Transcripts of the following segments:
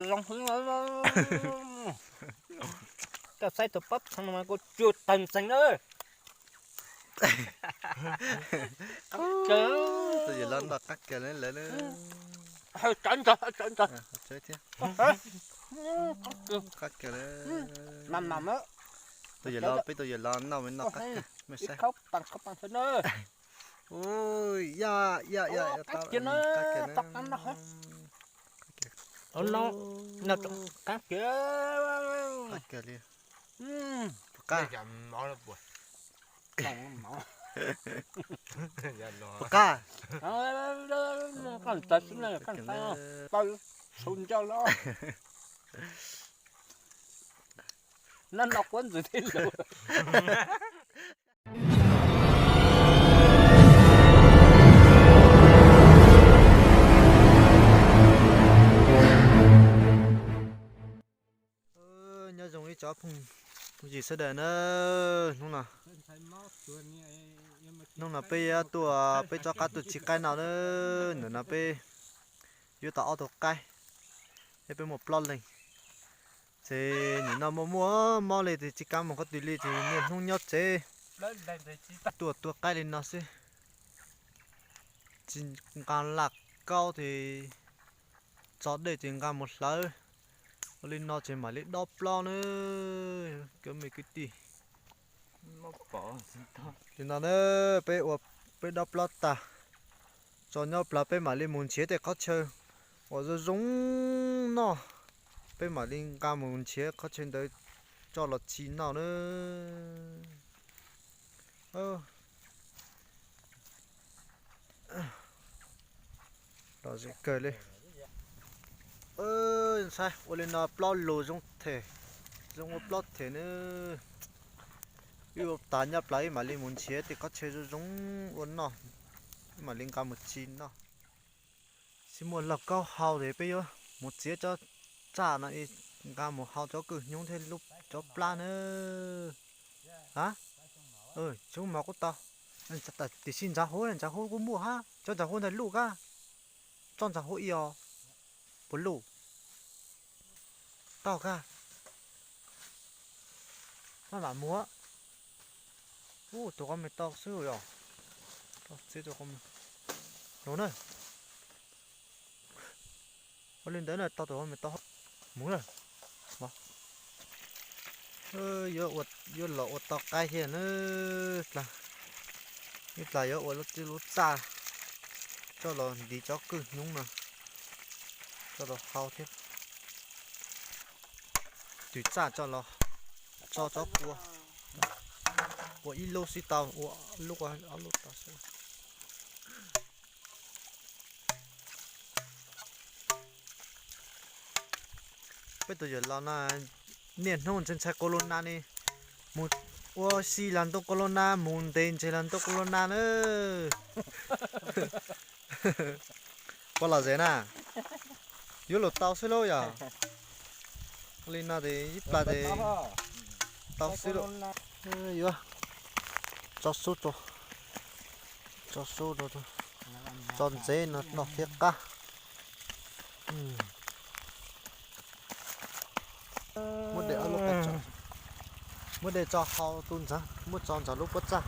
Zoo hwv. Koj saib tus pob txha no mas kuv tsuag tag ntxees na. Tus yawm laus noj qab kawg li lawm na. Tsawv ntag, tsawv ntag. Thiab. Qab kawg li. Mam mam. Tus yawm laus, peb tus yawm laus noj mas noj qab kawg, mej saib. Ua, ya ya ya, qab kawg na. Qab kawg li. Puas qab? Puas qab? Nab no quab ntxwv thiab lus. Nyob zoo ib tsoom phooj ywg sawv daws na, hnub no, hnub no peb yuav tuaj, peb rov qab tuaj tsis qaib no na, ntawm no peb yuav tau ob tug qaib, thiab peb muaj plaub leeg. Ces nim no muaj muaj mob li ces tsis kam mus qhov twg li ces niaj hnub nyob tsev, tuaj tua qaib li no xwb. Tsis nqa laj kaub ces tso dej ces nqa mus hlawv. Ua li no ces mam li dob plaub na, cov me kwv tij. Li no na, peb ua, peb dob plaub tag, tso nyob plag peb mam li mus nrhiav tej qhov chaw uas zoo zoo noj, peb mam li nqa mus nrhiav qhov chaw ntawd coj los tsis noj na. Lom zem kawg li. Ntshai ua li no plaub lug zoo them, zoo ua plaub them na. Wb ua tas nyob plag wb mam li mus nrhiav tej qhov chaw zoo zoo ua noj, wb mam li nqa mus tsis noj. Tsis muaj lauj kaub hau ces peb yuav mus txiav cov tsaj no nqa mus hau cov kwj hnyob thiab cov plab na. A, xyoo mos kuj tau. Tiam sis ntxav huab, ntxav huab kuj muaj hab, cov ntxav huab ntawd luj kab, tso ntxav huab ib os. Puas luj? Tau kab. Maj mam mus. Ub, tus qhov me tau xwb yom. Txiav tus qhov me no na. Ua li ntawd na, tau tus qhov me tau. Mus na. Yuav los ua tau qaib thiab na. Ib plag yuav ua lub txaj coj los ntiv cov kwj hnyob no, coj los hau thiab. Twm txaj coj los tso cov kua, ua ib lub xwb tau, ua lub, ob lub tau xwb. Peb tus yawm laus no niaj hnub ntshai ntshai kos los nas ne, mus ua si los ntoo kos los nas, mus ntes ntses los ntoo kos los nas na. Puas lom zem na? Yuav luag tau xwb lauj yom. Li no ces ib plag ces tau xwb lauj. Yuav tso sub, tso sub rau, tso ntsev no noj thiab qab. Muab dej, muab dej tso hauv tus ntxav, muab tso ntxog lub pob txaj.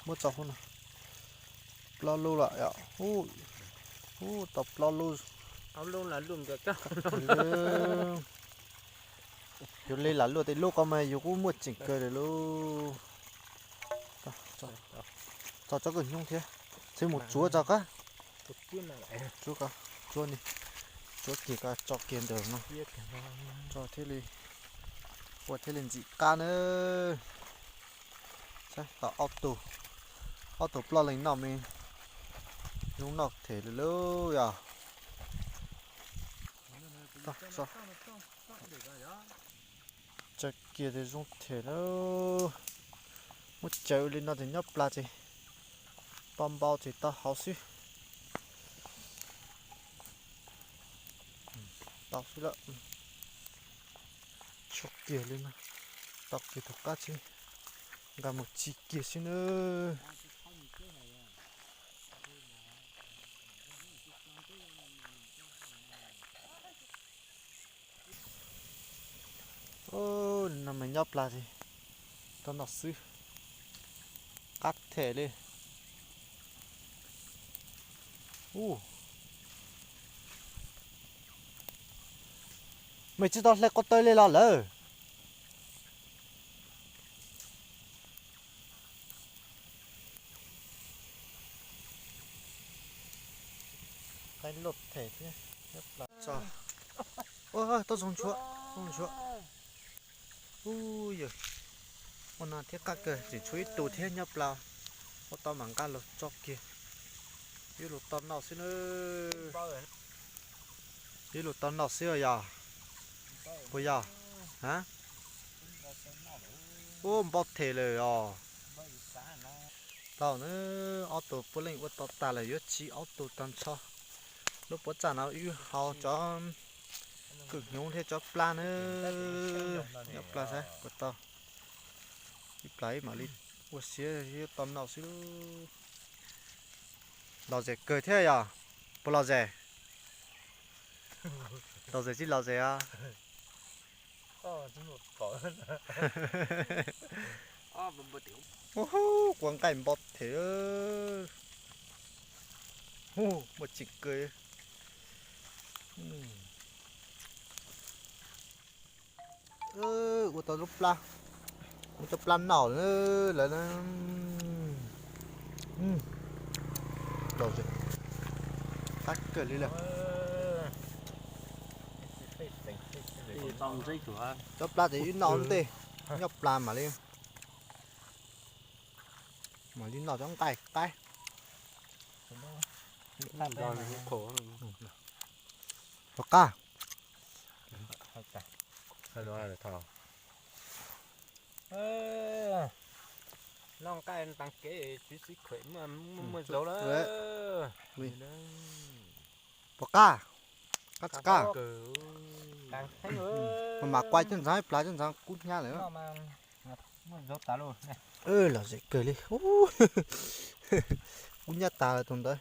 Muab tso hauv no. Plaub lub lawm yom. Ub, tau plaub lub. Yus li lam luaj tej lub ko mas yus kuj muaj tseem kawg li lauj. Tso tsob kwj hnyob thiab, txhob mus tsuav tso qab. Tsuav ko, tsuav ni, tsuav kiag ko, tso kiag ntawm no, tso thiaj li, ua thiaj li ntxim qab na. Saib tau ob tug, ob tug plaub leeg noj me, zoo noj them li lauj yom. Tso kiag ces zoo them lauj. Muab cawv li no ces nyob plas ces tau npau ces tau hauv xwb. Tau xwb lawm. Tshuav kiag li no, tau kiag tus qab xwb, nqa mus tsis kiag xwb nawb. Ub, no mas nyob plas li, tau noj xwb, qab them li. Ub, mej tsis tau hle ko taw li los lawm. Qaib loj them thiab. Tso, tau zoo tshuav, zoo tshuav. Ub yawg, ua no thiab qab kawg, tseem tshuav ib tug thiab nyob plas, ua tau mam nqa los tso kiag. Yuav luag tau noj xwb na. Yuav luag tau noj xwb yog, puas yog? Ub, npau them lawm os. Tau na, ob tug puav leej ua tau tas lawm, yuav tsis ob tug tag nrho. Lub puab txaj no wb hau cov kwj hnyuv thiab cov plab na. Nyob plas saib puas tau. Ib plas ib mam li ua siav yuav tau noj xwb. Lom zem kawg thiab yog, puas lom zem? Lom zem tsis lom zem os? Ub, kua nqaij npau them. Ub, muaj tseem kawg. Ua tau lub plab, muab cov plab noj lawm. Qab kawg li lawm. Cov plab ces wb noj ua ntej, nyob plas mam li, mam li noj cov nqaij qaib. Puas qab? Noj nqaij taag kev txiv xib khuam muaj muaj zaub lawm. Puas qab? Qab tsis qab? Mas mam kuaj cov ntxhab ib plag, cov ntxhab kub hnyiab lawm. Lom zem kawg li. Kub hnyiab tas lawm tus ntawd.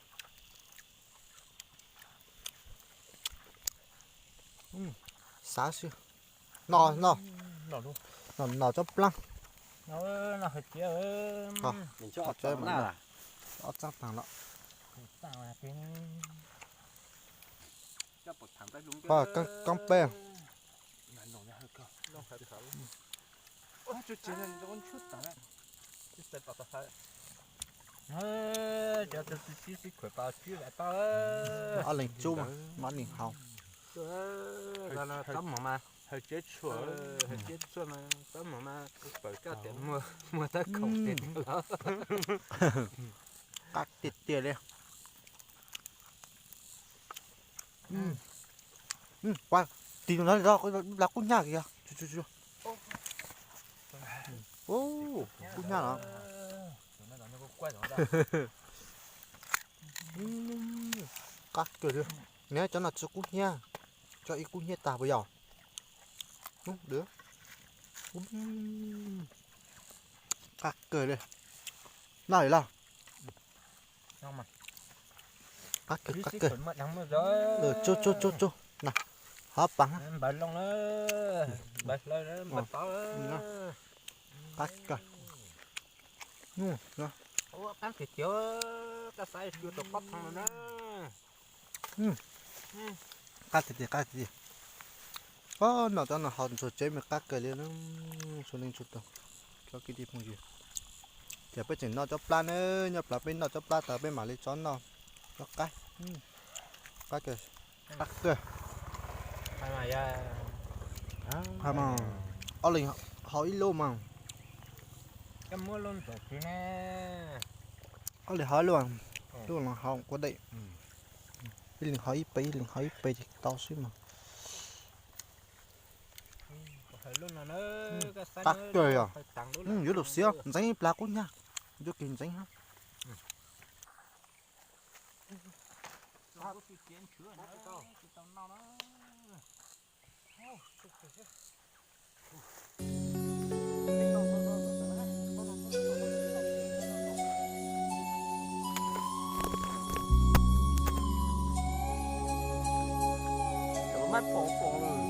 Xav xwb. Noj, noj, noj cov plab. Ob txaab taag los. Koob peb. Ob leeg tsub mas, mab neeg haus. Qab tiag tiag li. Tig tus no, ib plag kub hnyiab kiag. Kub hnyiab los. Qab kawg li. Neb cov no tsis kub hnyiab, cov ib kub hnyiab tag puas yog? Qab kawg li. Noj li los. Qab kawg, qab kawg. Tsub, tsub, tsub, tsub. Hov pas. Qab kawg. Qab tiag tiag, qab tiag tiag. Noj cov no haus ntxuag tsev mas qab kawg li. Txhua leej txhua tus, cov kwv tij phooj ywg, ces peb tseem noj cov plab na, nyob plas peb noj cov plab tas peb mam li tso noj cov qaib. Qab kawg, qab kawg. Ob leeg haus ib lub mas. Ob leeg haus ib lub, lub no haus kua dej. Ib leeg haus ib pes, ib leeg haus ib pes ces tau xwb mas. Qab kawg yog. Yuav lug xiav ntxeev ib plag kub hnyiab, yuav kis ntxeev hab. Mab pom pom lawm.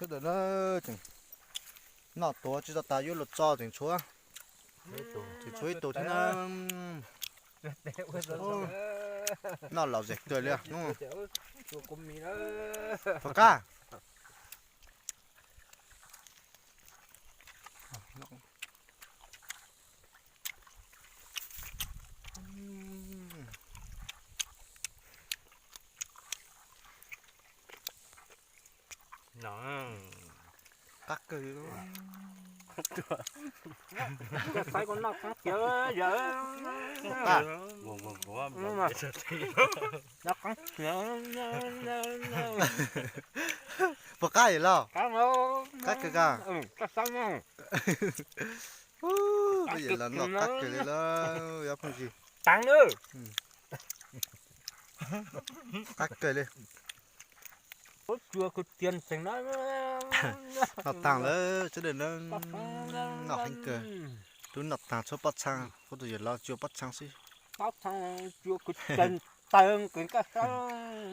Sawv daws na, tseem noj tuav tsis tau tas yuav luag tso tseem tshuav, tseem tshuav ib tug thiab na. Noj lom zem kawg li hnub. Puas qab? Qab kawg li. Saib koj noj qab tiag yawm. Noj qab tiag. Puas qab yawm los? Qab kawg kawg. Yawm los noj qab kawg li lawm os phooj ywg. Qab kawg li. Noj taag lawm sawv daws na, noj heev kawg. Tub noj taag tshuav pob txhaa, kuv tus yawm los tsuas pob txhaa xwb.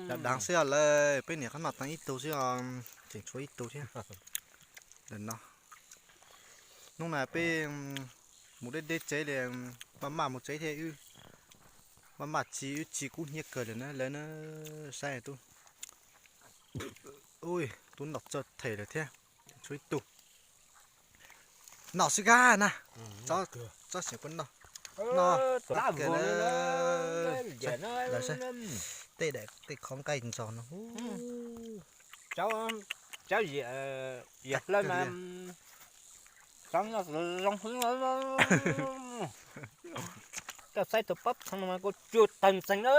Dav dav xwb os lawm, peb niam qhov noj taag ib tug xwb os, tseem tshuav ib tug thiab. Ntawm no, hnub no peb mus deb deb tsev li, maj maj mus tsev thiab, maj maj tsis, wb tsis kub hnyiab kawg lawm na lawv na, saib tub. Ui, tub noj txawj them lawm thiab, tshuav ib tug. Noj xwb kag na, tsob xeem puab noj, noj qab kawg li. Tej daim tej qhov nqaij ntxog no. Tsob yam hlawv mas tsob noj zoo xwb. Koj saib tus pob txhaa no mas kuv tsuas tawg ntxeev na.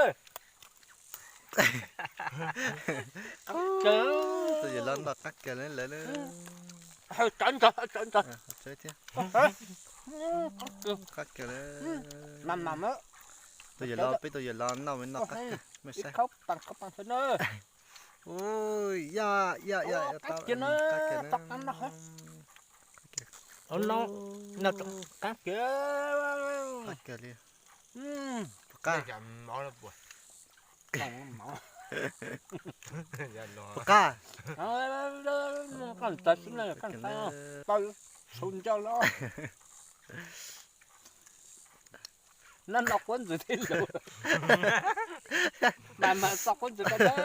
Tus yawm los noj qab kawg li lawm. Qab kawg li. Tus yawm los, peb tus yawm los noj me noj qab kawg, mej saib. Ui, ya ya ya, qab kawg li. Qab kawg li. Puas qab? Puas qab? Noj quab ntxwv thiab lauj. Mas mas txo quab ntxwv rau.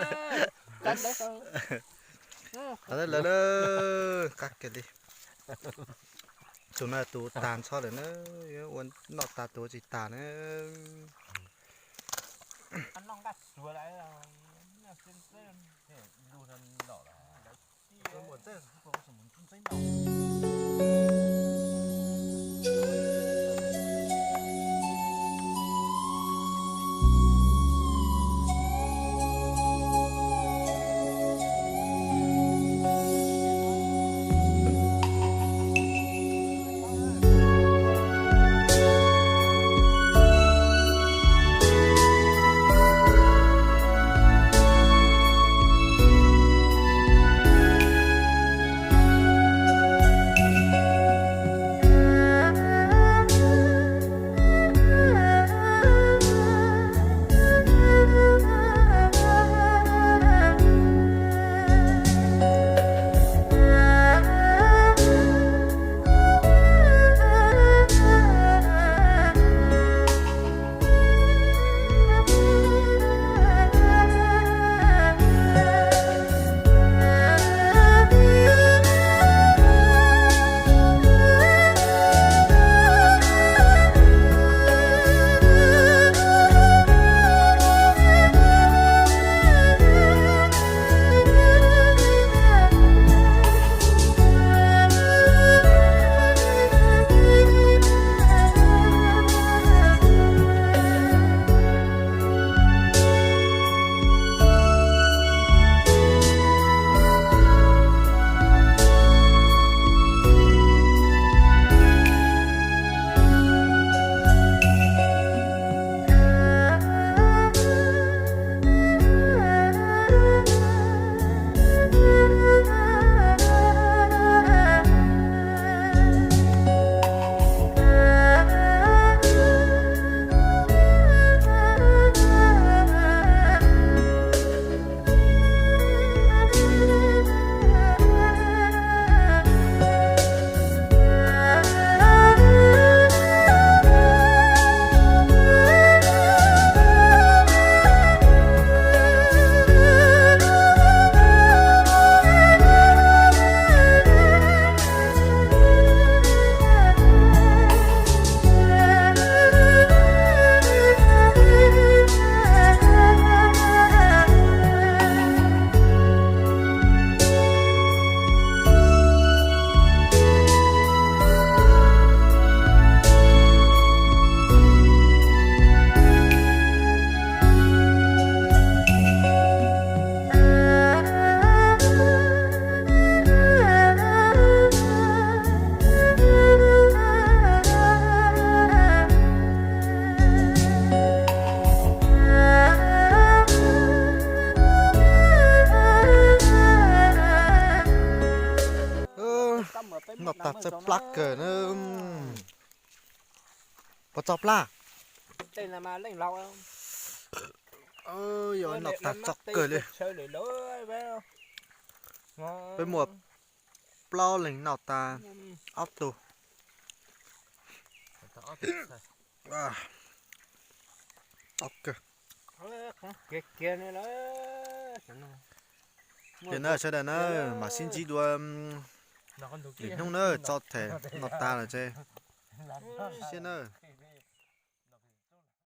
Qab kawg li. Tus no tus tag nrho lawm na, yuav ua noj tas tus tsis tag na. Noj tag txawj plab kawg na. Puas txog plab? Yog noj tag txoj kawg li. Peb muaj plaub leeg noj tag ob tug. Ob kawg. Ces na sawv daws na, mam sib ntsib dua lwm hnub na, txoj them noj tag lawm ces siab na.